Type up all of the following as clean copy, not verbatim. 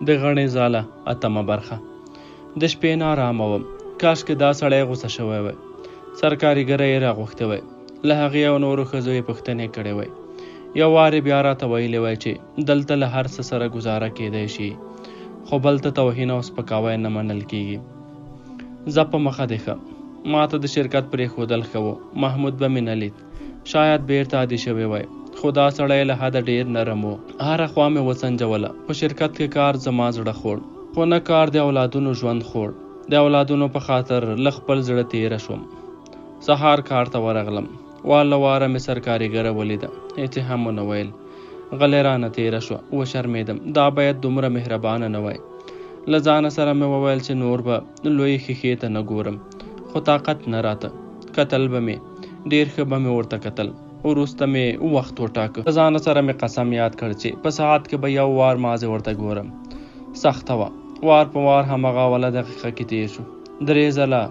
د غڼې ځاله اتمه برخه. د شپې نارامه وم. کاشکې دا سړی غوسه شوی وای. سرکاریګره یې راغوښتې وای. له هغې او نورو ښځو یې پوښتنې کړې وای. یو وار یې بیا راته ویلي وای چې دلته له هر څه سره ګوزاره کېدای شي، خو بل ته توهین او سپکاوی نه منل کېږي. ځه په مخه دې ښه. ماته د شرکت پرېښودل ښه و. محمود به مې نه لید. شاید بېرته عادي شوی وای. خو دا سړی له حده ډېر نرم و. هره خوا مې وسنجوله. په شرکت کې کار زما زړه خوړ. خو نه کار د اولادونو ژوند خوړ. د اولادونو په خاطر له خپل زړه تېره شوم. سهار کار ته ورغلم. وار له واره مې سرکاریګره ولیده. هېڅ یې هم ونه ویل. غلې رانه تېره شوه. وشرمېدم. دا باید دومره مهربانه نه وای. له ځانه سره مې وویل چې نور به لویې ښیښې ته نه ګورم. خو طاقت نه راته. کتل به مې. ډېر ښه به مې ورته کتل. وروسته مې وخت وټاکه. له ځانه سره مې قسم یاد کړ چې په ساعت کې به یو وار مازې ورته ګورم. سخته وه. وار په وار همغه اوله دقیقه کې تېر شو. درې ځله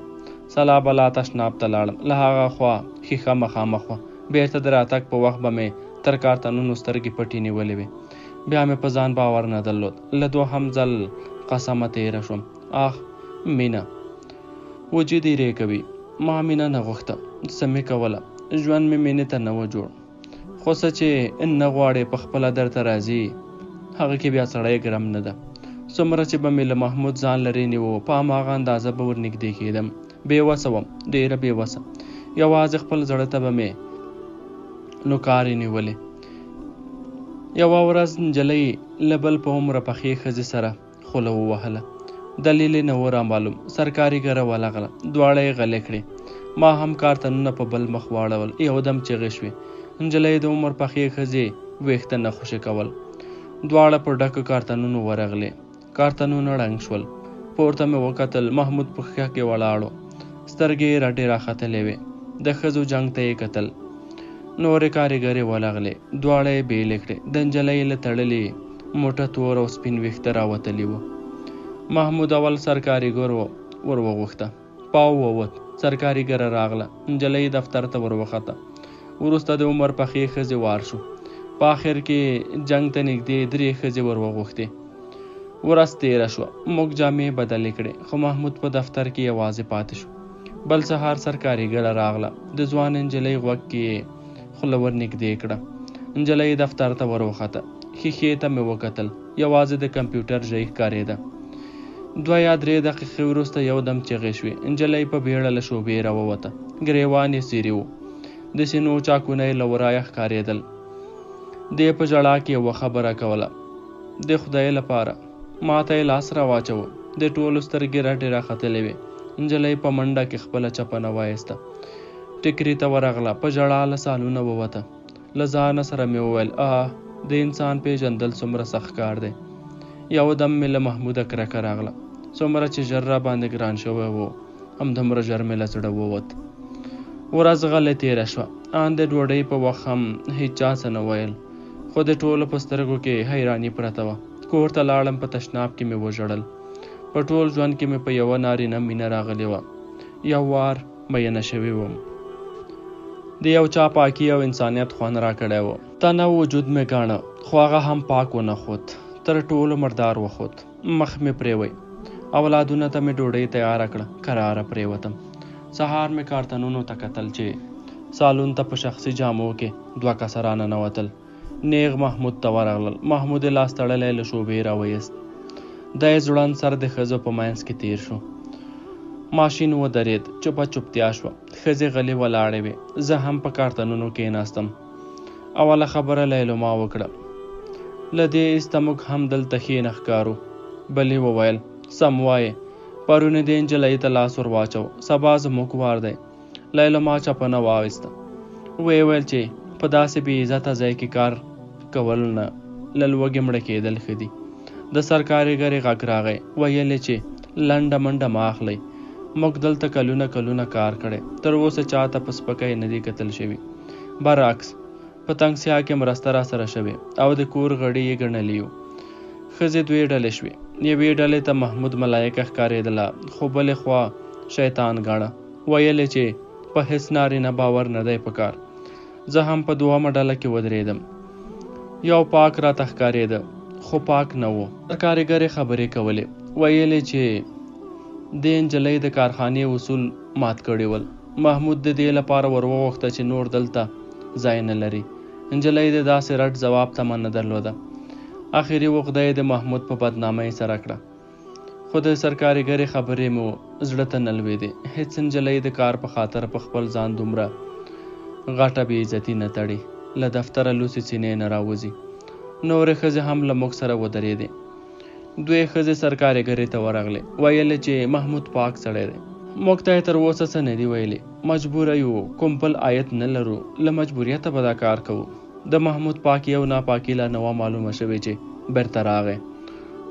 سلا بلا تشناب ته لاړم. له هغه خوا ښیښه مخامخ وه. بېرته د راتګ په وخت به مې تر کارتنونو سترګې پټې نیولې وې. بیا مې په ځان باور نه درلود. له دوهم ځل قسمه تېره شوم. آخ مینه! وجود یې رېږوي. ما مینه نه غوښته. څه مې کوله. ژوند مې مینې ته نه و جوړ. خو څه چې نه غواړې په خپله درته راځي، هغه کې بیا سړی ګرم نه ده. څومره چې به مې له محمود ځان لرې نیو، په هماغه اندازه به ورنږدې کېدم. بې وسه وم، ډېره بې وسه. یوازې خپل زړه ته به مې نوکارې نیولې. یوه ورځ نجلۍ له بل په عمره پخې ښځې سره خوله ووهله. دلیل یې نه و رامعلوم. سرکاریګره ولغله. دواړه یې غلې کړې. ما هم کارتنونه په بل مخ واړول. یو دم چغې شوې. نجلۍ د عمر پخې ښځې ویښته نه خوشې کول. دواړه په ډکو کارتنونو ورغلې. کارتنونه ړنګ شول. پورته مې وکتل. محمود په ښیښه کې ولاړ و. سترګې یې رډې راختلې وې. د ښځو جنګ ته یې کتل. نورې کاریګرې ولغلې. دواړه یې بېلې کړې. د نجلۍ له تړلي موټه تور او سپین ویښته راوتلي وو. محمود اول سرکاریګر ور وغوښته. پاو ووت. سرکاریګره راغله. نجلۍ دفتر ته ور وخته. وروسته د عمر پخې ښځې وار شو. په اخر کې جنګ ته نږدې درې ښځې ور وغوښتې. ورځ تېره شوه. موږ جامې بدلې کړې، خو محمود په دفتر کې یوازې پاتې شو. بل سهار سرکاریګره راغله. د ځوانې نجلۍ غوږ کې یې خوله ورنږدې کړه. نجلۍ دفتر ته وروخته. ښیښې ته مې وکتل. یوازې د کمپیوټر ژۍ ښکارېده. دوه یا درې دقیقې وروسته یو دم چغې شوې. نجلۍ په بیړه له شعبې راووته. ګریوان یې څیري و. د سینو چاکونه یې له ورایه ښکارېدل. دې په ژړا کې یوه خبره کوله. د خدای لپاره. ماته یې لاس راواچوه. د ټولو سترګې رډې راختلې وې. نجلۍ په منډه کې خپله چپنه وایسته. ټیکري ته ورغله. په ژړا له سالونه ووته. له ځانه سره مې وویل، آه! د انسان پېژندل څومره سخت کار دی. یو دم مې له محموده کرکه راغله. څومره چې ژر راباندې ګران شوی و، همدومره ژر مې له زړه ووت. ورځ غلې تېره شوه. آن د ډوډۍ په وخت هم هیچا څه نه ویل، خو د ټولو په سترګو کې حیراني پرته وه. کور ته لاړم، په تشناب کې مې وژړل. په ټول ژوند کې مې په یوه نارینه مینه راغلې وه. یو وار مینه شوې وم. د یو چا پاکي او انسانیت خوند راکړی و. تن او وجود مې ګاڼه، خو هغه هم پاک ونه خوت. تر ټولو مردار وخوت. مخ مې پرېوی. اولادونه ته مې ډوډۍ تیاره کړه، کراره پرېوتم. سهار مې کارتنونو ته کتل چې سالون ته په شخصي جامو کې دوه کسه راننوتل. نېغ محمود ته ورغلل. محمود یې لاس تړلی له شعبې راوایست. دی ځوړند سر د ښځو په منځ کې تېر شو. ماشین ودرېد. چوپه چوپتیا شوه. ښځې غلې ولاړې وې. زه هم په کارتنونو کېناستم. اوله خبره لیلما وکړه. له دې ایسته موږ هم دلته ښې نه ښکارو. بلې وویل، سم وایې. پرون یې دې نجلۍ ته لاس ور واچوه. سبا زموږ وار دی. لیلما چپنه واویسته. ویې ویل چې په داسې بې عزته ځای کې کار کول نه له لوږې مړه کېدل ښه دي. د سرکاریګرې غږ راغی. ویل یې چې لنډه منډه مه اخلئ. موږ دلته کلونه کلونه کار کړی. تر اوسه چا ته په سپکه یې نه دي کتل شوي. برعکس په تنګسیا کې مرسته راسره شوې او د کور غړي یې ګڼلي یو. ښځې دوې ډلې شوې. یوې ډلې ته محمود ملایکه ښکارېدله، خو بلې خوا شیطان ګاڼه. ویل یې چې په هېڅ نارینه باور نه دی په کار. زه هم په دوهمه ډله کې ودرېدم. یو پاک راته ښکارېده، خو پاک نه و. کاریګرې خبرې کولې، ویل یې چې دې نجلۍ د کارخانې اصول مات کړي ول. محمود د دې لپاره ور وغوښته چې نور دلته ځای نه لري. نجلۍ د داسې رډ ځواب تمه نه درلوده. اخري عقده یې د محمود په بدنامۍ سره کړه. خو د سرکاریګرې خبرې مو زړه ته نه لوېدې. هېڅ نجلۍ د کار په خاطر په خپل ځان دومره غټه بې عزتي نه تړي. له دفتره لوڅې سینې نه راوځي. نورې ښځې هم له موږ سره ودرېدې. دوې ښځې سرکاریګرې ته ورغلې. ویل یې چې محمود پاک سړی دی. موږ ته یې تر اوسه څه نه دي ویلي. مجبوره یو، کوم بل عاید نه لرو، له مجبوریته به دا کار کوو. د محمود پاکي او ناپاکي لا نه وه معلومه شوې چې بېرته راغی.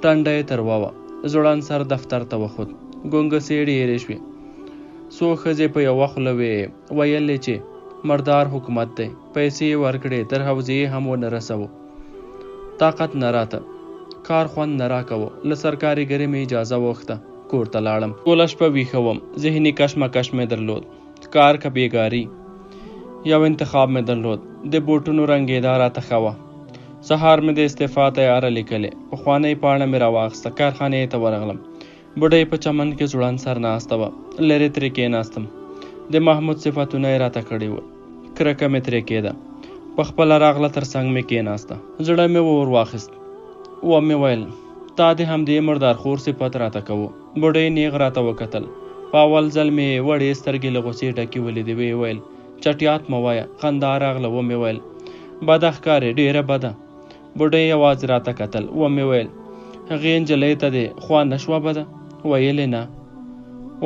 ټنډه یې تروه وه. ځوړند سر دفتر ته وخوت. ګونګسې ډېرې شوې. څو ښځې په یوه خوله وې. ویل یې چې مردار حکومت دی. پیسې یې ورکړې، تر حوزې یې هم ونه رسوو. طاقت نه راته. کار خوند نه راکوه. له سرکاریګرې مې اجازه وغوښته. کور ته لاړم. ټوله شپه ویښه وم. ذهني کشمکش مې درلود. کار که بیګاري؟ یو انتخاب مې درلود. د بوټونو رنګېدا راته ښه وه. سهار مې د استعفا تیاره لیکلې. پخوانۍ پاڼه مې راواخیسته. کارخانې ته ورغلم. بوډۍ په چمن کې ځوړند سر ناسته وه. لرې ترې کېناستم. د محمود صفتونه یې راته کړي ول. کرکه مې ترې کېده. په خپله راغله تر څنګ مې کېناسته. زړه مې ور واخیست. ومې ویل، تا د همدې مردارخور صفت راته کوو. بوډۍ نېغ راته وکتل. په اول ځل مې یې وړې سترګې له غوسې ډکې ولیدې. ویې ویل، چټیات مه وایه. خندا راغله. ومې ویل، بده ښکارې، ډېره بده. بوډۍ یوازې راته کتل. ومې ویل، هغې نجلۍ ته دې خوا نه شوه بده؟ ویلې نه.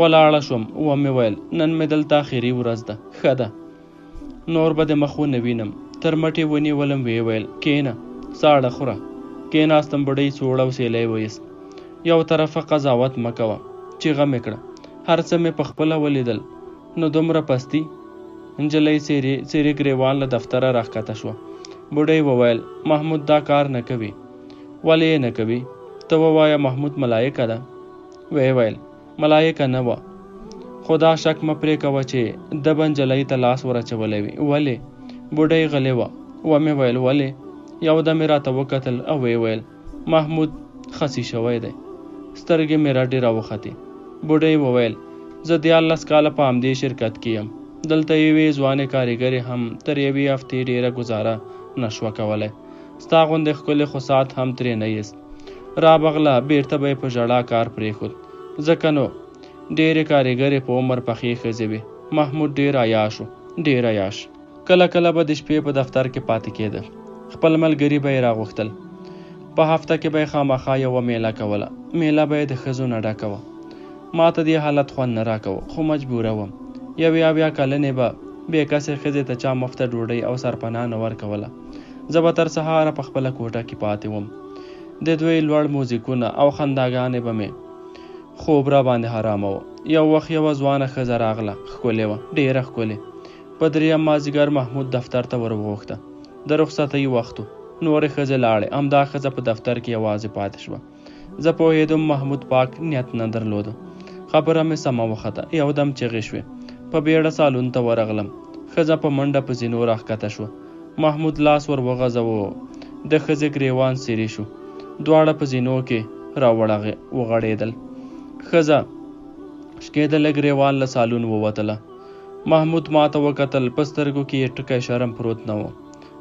ولاړه شوم. ومې ویل، نن مې دلته اخري ورځ ده. ښه ده. نور به د مخ ونه وینم. تر مټ یې ونیولم. ویې ویل، کېنه، ساړه خوره. کېناستم. بوډۍ سوړ او سیلی وایست. یو طرفه قضاوت مه کوه. چیغه مې کړه، هر څه مې په خپله ولیدل، نو دومره پستي؟ نجلۍ څیرې څیرې ګریوان له دفتره راښکته شوه. بوډۍ وویل، محمود دا کار نه کوي. ولې یې نه کوي؟ ته ووایه محمود ملایکه ده؟ ویې ویل، ملایکه نه وه، خو دا شک مه پرې کوه چې ده به نجلۍ ته لاس ور اچولی وي. ولې؟ بوډۍ غلې وه. ومې ویل، ولې؟ یو دم یې راته وکتل او ویې ویل، محمود خسي شوی دی. سترګې مې رډې راوختې. بوډۍ وویل، زه 13 کاله په همدې شرکت کې یم. دلته یوې ځوانې کاریګرې هم تر یوې هفتې ډېره ګوزاره نه شوه کولی. ستا غوندې ښکلې خو ساعت هم ترې نه ایست. رابغله، بېرته به یې په ژړا کار پرېښود. ځکه نو ډېرې کاریګرې په عمر پخې ښځې وې. محمود ډېر عیاش و، ډېر عیاش. کله کله به د شپې په دفتر کې پاتې کېده. خپل ملګري به یې راغوښتل. په هفته کې به یې خامخا یوه میله کوله. میله به یې د ښځو نه ډکه وه. ما ته دې حالت خوند نه راکوه، خو مجبوره وم. یوې 70 کلنې به بې کسې ښځې ته چا مفته ډوډۍ او سرپناه نه ورکوله. زه به تر سهاره په خپله کوټه کې پاتې وم. د دوی لوړ موزیکونه او خنداګانې به مې خوب را باندې حراموه. یو وخت یوه ځوانه ښځه راغله. ښکلې وه، ډېره ښکلې. په دریم مازیګر محمود دفتر ته ور وغوښته. د رخصتۍ وخت و. نورې ښځې لاړې، همدا ښځه په دفتر کې یوازې پاتې شوه. زه پوهېدم محمود پاک نیت نه درلود. خبره مې سمه وخته. یو دم چغې شوې. په بیړه سالون ته ورغلم. ښځه په منډه په زینو راښکته شوه. محمود لاس ور وغځوه. د ښځې ګریوان څیرې شو. دواړه په زینو کې را وغړېدل. ښځه شکېدلی ګریوان له سالون ووتله. محمود ماته وکتل. په سترګو کې یې ټکی شرم پروت نه و.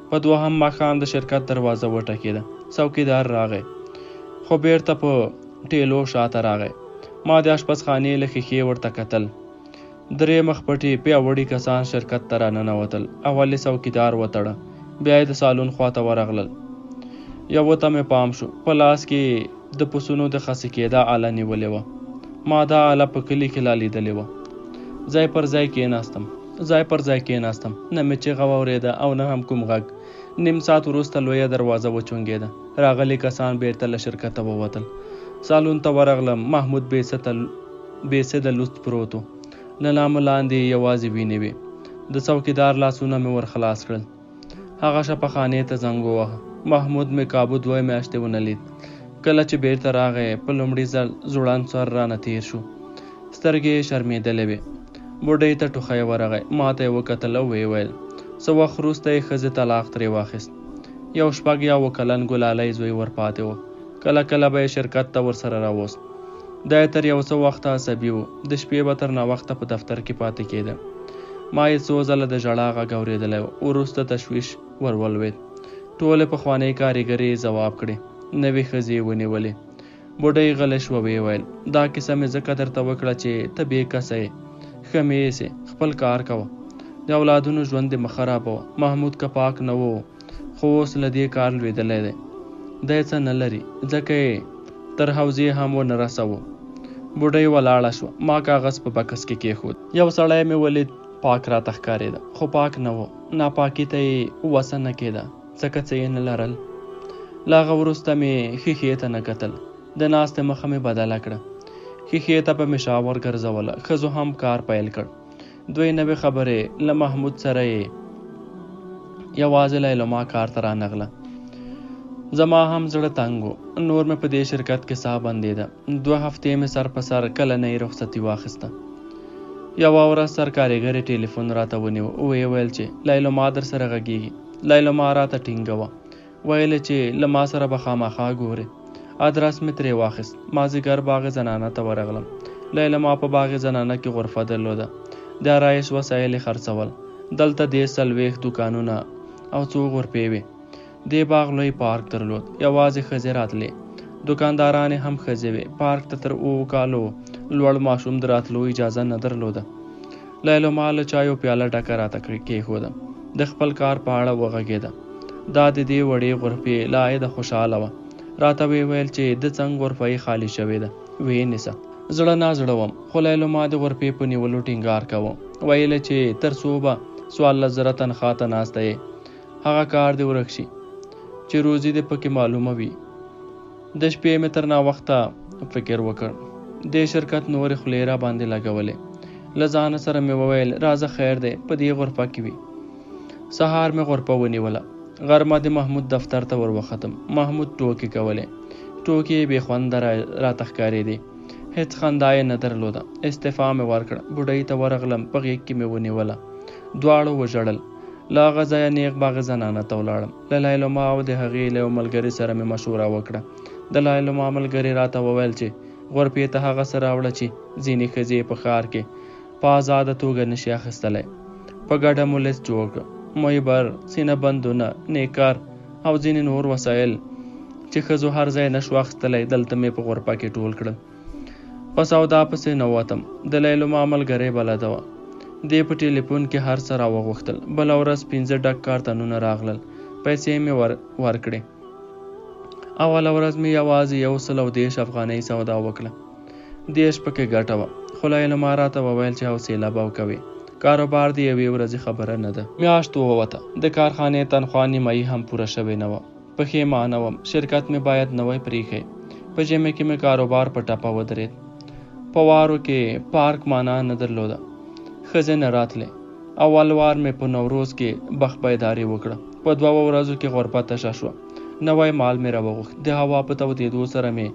په دوهم ماښام د شرکت دروازه وټکېده. څوکیدار راغی، خو بیرته په ټیلو شاته راغی. ما د آشپزخانې له ښیښې ورته کتل. درې مخ پټي پیاوړي کسان شرکت ته راننوتل. اول یې څوکیدار وتړه، بیا یې د سالون خواته ورغلل. یوه ته مې پام شو، په لاس کې یې د پسونو د خسي کېدا آله نیولې وه. ما دا آله په کلي کې لا لیدلې وه. ځای پر ځای کېناستم. ځای پر ځای کېناستم. نه مې چیغه واورېده او نه هم کوم غږ. نیم ساعت وروسته لویه دروازه وچونګېده. راغلي کسان بېرته له شرکته ووتل. سالون ته ورغلم. محمود بې سده لوڅ پروت و. له نامه لاندې یې یوازې وینې وې. د څوکیدار لاسونه مې ور خلاص کړل. هغه شپخانې ته زنګ وواهه. محمود مې کابو دوه میاشتې ونه لید. کله چې بېرته راغی، په لومړي ځل ځوړند سر رانه تېر شو. سترګې یې شرمېدلې وې. بوډۍ ته ټوخی ورغی. ما ته یې وکتل او ویې ویل، څه وخت وروسته یې ښځې طلاق ترې واخیست. یو شپږ یا اووه کلن ګلالی زوی ورپاتې و. کله کله به یې شرکت ته ورسره راوست. دی تر یو څه وخته عصبي و. د شپې به تر ناوخته په دفتر کې پاتې کېده. ما یې څو ځله د ژړا غږ اورېدلی و. وروسته تشویش ور ولوېد. ټولې پخوانۍ کاریګرې یې ځواب کړې. نوې ښځې یې ونیولې. بوډۍ غلې شوه، ویې ویل، دا کیسه مې ځکه درته وکړه چې ته بې کسه یې، ښه مې ایسې، خپل کار کوه. د اولادونو ژوند دې مه خرابوه. محمود که پاک نه و، خو اوس له دې کار لوېدلی دی. دی څه نه لري، ځکه یې تر حوزې هم ونه رسوو. بوډۍ ولاړه شوه، ما کاغذ په بکس کې کېښود. یو سړی مې ولید، پاک راته ښکارېده، خو پاک نه و. ناپاکي ته یې وسه نه کېده. ځکه څه یې نه لرل. له هغه وروسته مې ښیښې ته نه کتل. د ناستې مخه مې بدله کړه. ښیښې ته به مې شا ورګرځوله. ښځو هم کار پیل کړ. دوی نوې خبرې، له محمود سره یې یوازې لیلما کار ته رانغله. زما هم زړه تنګ و. نور مې په دې شرکت کې ساه بندېده. دوه هفتې مې سر په سر کلنۍ رخصتي واخیسته. یوه ورځ سرکاریګرې ټیلیفون راته ونیو. ویې ویل چې لیلما درسره غږېږي. لیلما راته ټینګه وه. ویل یې چې له ما سره به خامخا ګورې. ادرس مې ترې واخیست. مازیګر باغ زنانه ته ورغلم. لیلما په باغ زنانه کې غرفه درلوده. د آرایش وسایل یې خرڅول. دلته 43 دوکانونه او څو غرفې وې. دې باغ لوی پارک درلود. یوازې ښځې راتلې. دوکاندارانې هم ښځې وې. پارک ته تر اوو کالو لوړ ماشوم د راتلو اجازه نه درلوده. لیلما له چایو پیاله ډکه راته کېښوده. د خپل کار په اړه وغږېده. دا د دې وړې غرفې له عایده خوشحاله وه. راته ویې ویل چې د څنګ غرفه یې خالي شوې ده، ویې نیسه. زړه نا زړه وم، خو لیلما د غرفې په نیولو ټینګار کاوه. ویل یې چې تر څو به 14,000 تنخوا ته ناسته یې، هغه کار دې ورک شي چې روزي دې پکې معلومه وي. د شپې مې تر ناوخته فکر وکړ. دې شرکت نورې خولې راباندې لګولې. له ځانه سره مې وویل، راځه خیر دی، په دې غرفه کې وي. سهار مې غرفه ونیوله. غرمه د محمود دفتر ته ور وختم. محمود ټوکې کولې. ټوکې یې بې خونده راته ښکارېدې. هېڅ خندا یې نه درلوده. استعفا مې ورکړه. بوډۍ ته ورغلم، په غېږ کې مې ونیوله. دواړو وژړل. له هغه ځایه نېغ باغ زنانه ته ولاړم. له لیلما او د هغې له یو ملګري سره مې مشوره وکړه. د لیلما ملګري راته وویل چې غرفې ته هغه څه راوړه چې ځینې ښځې یې په ښار کې په ازاده توګه نه شي اخیستلی. په ګډه مو لست جوړ کړ. مویبر، سینه بندونه، نیکر او ځینې نور وسایل چې ښځو هر ځای نه شو اخیستلی دلته مې په غرفه کې ټول کړل. په سودا پسې نه وتم. د لیلما ملګرې بلده وه. دې په ټیلیفون کې هر څه راوغوښتل. بله ورځ پنځه ډک کارتنونه راغلل. پیسې مې ور ورکړې. اوله ورځ مې یوازې 130 افغانۍ سودا وکړه. 30 پکې ګټه وه. خو لیلما راته وویل چې حوصله به کوې. کاروبار د یوې ورځې خبره نه ده. میاشت ووته. د کارخانې تنخوا نیمایي هم پوره شوې نه وه. پښېمانه وم. شرکت مې باید نه وای پرېښی. په ژمي کې مې کاروبار په ټپه ودرېد. په وارو کې پارک مانا نه درلوده. ښځې نه راتلې. اول وار مې په نوروز کې بخت بیداري وکړه. په دوو ورځو کې غرفه تشه شوه. نوی مال مې راوغوښت. د هوا په تودېدو سره مې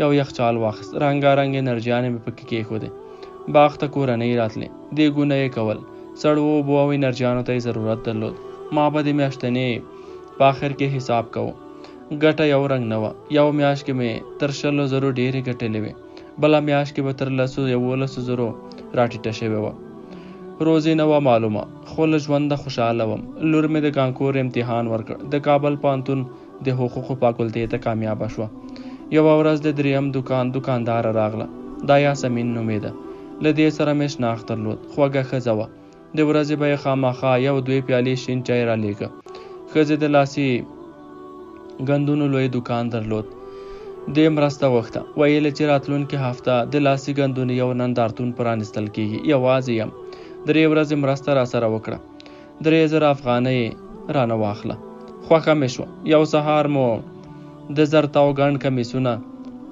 یو یخچال واخیست. رنګارنګ انرژیانې مې پکې کېښودې. باغ ته کورنۍ راتلې. دیګونه یې کول. سړو اوبو او انرژیانو ته یې ضرورت درلود. ما به د میاشتنې په اخر کې حساب کوو. ګټه یو رنګ نه وه. یوه میاشت کې مې تر 20 زرو ډېرې ګټلې وې. بله میاشت کې به تر لسو 11 زرو راټیټه شوې وه. روزي نه وه معلومه، خو له ژونده خوشحاله وم. لور مې د کانکور امتحان ورکړ. د کابل پوهنتون د حقوقو فاکولتې ته کامیابه شوه. یوه ورځ د دریم دوکان دوکانداره راغله. دا یاسمین نومېده. له دې سره مې شناخت درلود. خوږه ښځه وه. د ورځې به یې خامخا یو دوې پیالې شین چای رالېږه. ښځې د لاسي ګندونو لوی دوکان درلود. دې مرسته غوښته. ویل یې چې راتلونکې هفته د لاسي ګندونو یو نندارتون پرانیستل کېږي. یوازې یم. درې ورځې مرسته راسره وکړه. 3000 افغانۍ یې رانه واخله. خوښه مې شوه. یو سهار مو د زرتاو ګڼ کمیسونه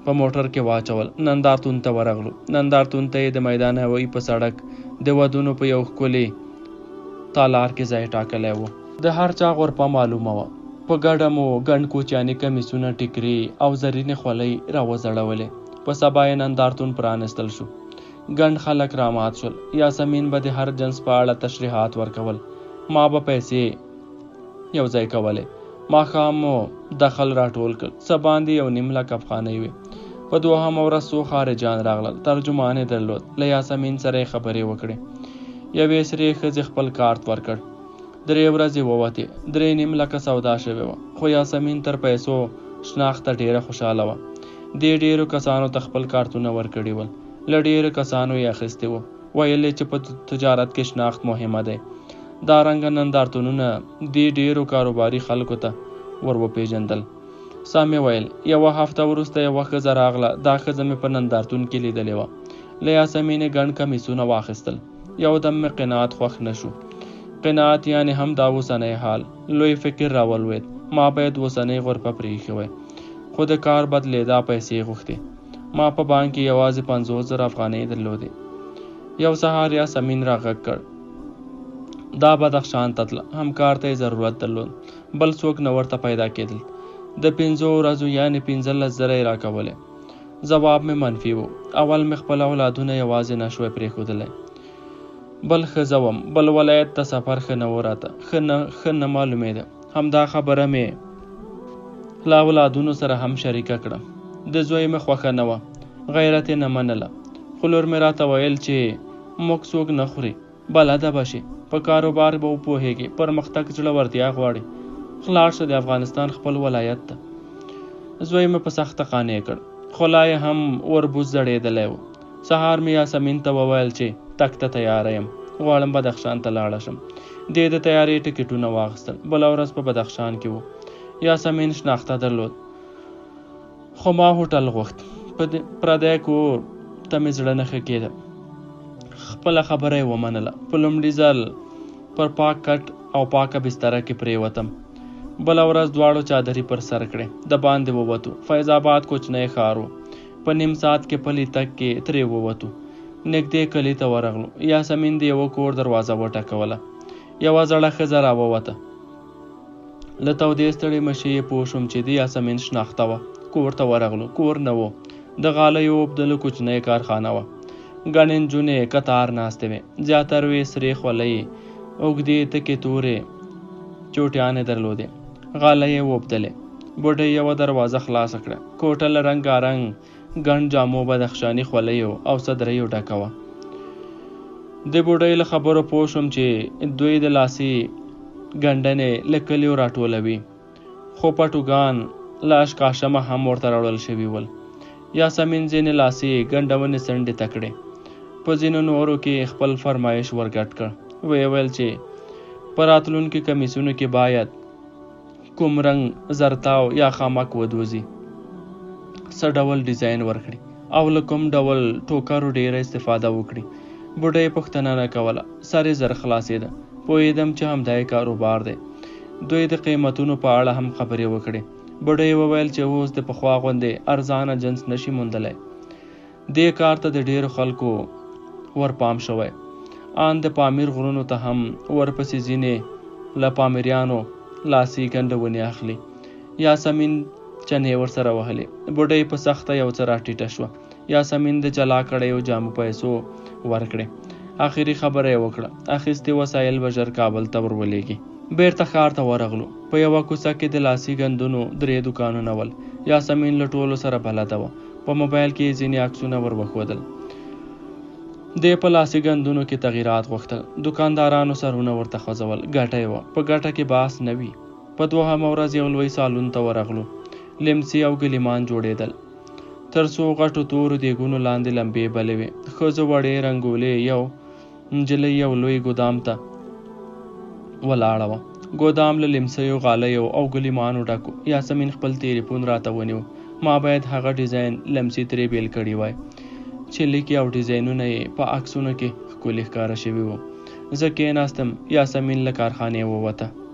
په موټر کې واچول. نندارتون ته ورغلو. نندارتون ته یې د میدان هوایي په سړک د ودونو په یو ښکلي تالار کې ځای ټاکلی و. د هر چا غرفه معلومه وه. په ګډه مو ګڼ کوچیاني کمیسونه، ټیکري او زرینې خولۍ راوځړولې. په سبا یې نندارتون پرانیستل شو. ګڼ خلک رامات شول. یاسمین به د هر جنس په اړه تشریحات ورکول. ما به پیسې یو ځای کولې. ماښام مو دخل راټول کړ، څه باندې یو نیم لک افغانۍ وې. په دوهمه ورځ څو خارجان راغلل، ترجمان یې درلود، له یاسمین سره یې خبرې وکړې. یوې سرې ښځې خپل کارت ورکړ. درې ورځې ووتې، 3.5 لکه سودا شوې وه، خو یاسمین تر پیسو شناخته ډېره خوشاله وه. دې ډېرو کسانو ته خپل کارتونه ورکړي ول، له ډېرو کسانو یې اخیستي وو. ویل یې چې په تجارت کې شناخت مهمه دی. دا رنګه نندارتونونه دې ډېرو کاروباري خلکو ته ور وپېژندل. سم یې ویل، یوه هفته وروسته یوه ښځه راغله، دا ښځه مې په نندارتون کې لیدلې وه. له یاسمینې ګڼ کمیسونه واخیستل. یو دم مې قناعت خوښ نه شو. قناعت یعنې هم دا اوسنی حال. لوی فکر راولوېد، ما باید اوسنۍ غرفه پرېښې وای. خو د کار بدلېدا پیسې غوښتې. ما په بانک کې یوازې 50,000 افغانۍ درلودې. یو سهار یاسمین را غږ کړ. دا بدخشان ته تله، همکار ته یې ضرورت درلود، بل څوک نه ورته پیدا کېدل. د 5 ورځو یعنې 15,000 یې راکولې. ځواب مې منفي و. اول مې خپل اولادونه یوازې نه شوای پرېښودلی. بل ښځه وم، بل ولایت ته سفر ښه نه و راته، ښه نه معلومېده. همدا خبره مې له اولادونو سره هم شریکه کړه. د زوی مې خوښه نه وه، غیرت یې نه منله. خو لور مې راته ویل چې موږ څوک نه خوري، بلده به شې، په کاروبار به وپوهېږې، پرمختګ زړورتیا غواړي، لاړ شه د افغانستان خپل ولایت ته. زوی مې په سخته قانع کړ، خو لا یې هم وربوز ځړېدلی و. سهار مې یاسمین ته وویل چې تګ ته تیاره یم، غواړم بدخشان ته لاړه شم. دې د تیارې ټکټونه واخیستل. بله ورځ په بدخشان کې و. یاسمین شناخته درلود، خو ما هوټل غوښت. پردی کور ته مې زړه نه ښه کېده. خپله خبره یې ومنله. په لومړي ځل پر پاک کټ او پاکه بستره کې پرېوتم. بله ورځ دواړو چادري پر سر کړې، د باندې ووتو. فیض آباد کوچنی ښار و. په نیم ساعت کې پلي تګ کې ترې ووتو. نږدې کلي ته ورغلو. یاسمین د یوه کور دروازه وټکوله. یوه زړه ښځه راووته. له تودې ستړې مشې یې پوه شوم چې د یاسمین شناخته وه. کور ته ورغلو. کور نه و، د غالیو اوبدلو کوچنۍ کارخانه وه. ګڼې نجونې کتار ناستې وې. زیاترو یې سرې خولۍ، اوږدې تکې تورې چوټیانې درلودې. غالۍ یې اوبدلې. بوډۍ یوه دروازه خلاصه کړه. کوټه له رنګارنګ ګڼ جامو، بدخشاني خولیو او صدریو ډکه وه. د بوډۍ له خبرو پوه شوم چې دوی د لاسي ګنډنې له کلیو راټولوي، خو پټوګان له اشکاشمه هم ورته راوړل شوي ول. یاسمین ځینې لاسي ګنډونې څنډې ته کړې، په ځینو نورو کې خپل فرمایش ورګډ کړ. ویې ویل چې په راتلونکي کمیسونو کې باید کوم رنګ زرتاو یا خامک ودوزي، څه ډول ډیزاین ورکړي او له کوم ډول ټوکرو ډېره استفاده وکړي. بوډۍ پوښتنه نه کوله، سر یې زر خلاصېده. پوهېدم چې همدا یې کاروبار دی. دوی د قیمتونو په اړه هم خبرې وکړې. بوډۍ وویل چې اوس د پخوا غوندې ارزانه جنس نشي موندلی. دې کار ته د ډېرو خلکو ورپام شوی. آن د پامیر غرونو ته هم ورپسې ځینې له پامیریانو لاسي ګنډونې اخلي. یاسمین چنې ورسره وهلې. بوډۍ په سخته یو څه راټیټه شوه. یاسمین د جلا کړیو جامو پیسو ورکړې. اخري خبره یې وکړه، اخیستي وسایل به ژر کابل ته ور ولېږي. بېرته ښار ته ورغلو. په یوه کوڅه کې د لاسي ګندونو 3 دوکانونه ول. یاسمین له ټولو سره بلده وه. په موبایل کې یې ځینې عکسونه ور وښودل. دې په لاسي ګندونو کې تغیرات غوښتل. دوکاندارانو سرونه ورته خوځول. ګټه یې وه. په ګټه کې باس نه وي. په دوهمه ورځ یو لوی سالون ته ورغلو. لیمڅي او ګلیمان جوړېدل. تر څو غټو تورو دیګونو لاندې لمبې بلې وې. ښځو وړې رنګولې یو نجلۍ یو لوی ګودام ته ولاړه وه. ګودام له لیمڅیو، غالیو او ګلیمانو ډک و. یاسمین خپل تیلیفون راته ونیو. ما باید هغه ډیزاین لمسي ترې بېل کړي وای چې لیکې او ډیزاینونه یې په عکسونو کې ښکلي ښکاره شوي وو. زه کېناستم. یاسمین له کارخانې ووته.